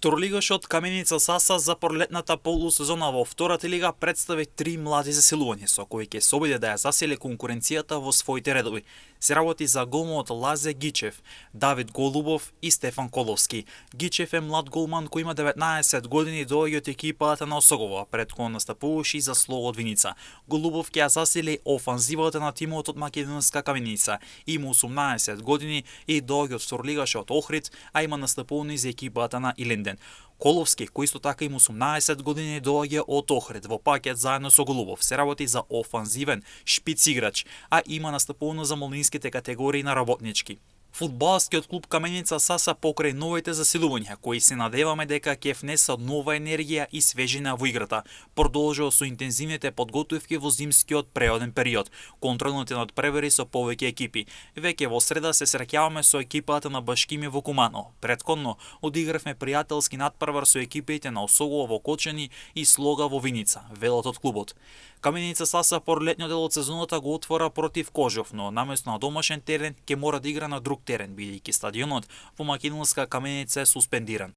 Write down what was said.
Второлигашот Каменица Саса за пролетната полусезона во втората лига представи 3 млади засилувања со кои ќе се обиде да ја засили конкуренцијата во своите редови. Се работи за голманот Лазе Гичев, Давид Голубов и Стефан Коловски. Гичев е млад голман кој има 19 години и доаѓа од екипата на Осогово, пред кој настапуваше и за Слогод Виница. Голубов ќе ја засили офанзивата на тимот од македонска Каменица. Има 18 години и доаѓа од второлигашот Охрид, а има настапувани за екипата на Илинден. Коловски, кој исто така има 18 години, доаѓа од Охрид во пакет заедно со Голубов. Се работи за офанзивен шпиц играч, а има настапувано за молинските категории на работнички. Фудбалскиот клуб Каменица Саса покрај новите засилувања, кои се надеваме дека ќе внесат нова енергија и свежина во играта, продолжува со интензивните подготовки во зимскиот преоден период. Контролните надпревари со повеќе екипи. Веќе во среда се среќаваме со екипата на Башкими во Кумано. Претходно одигравме пријателски надпревар со екипите на Осогово во Кочани и Слога во Виница, велат од клубот. Каменица Саса по летниот дел од сезоната го отвора против Кожов, но наместо на домашен терен ќе мора да игра на друг терен, бидејќи стадионот во македонска Каменица е суспендиран.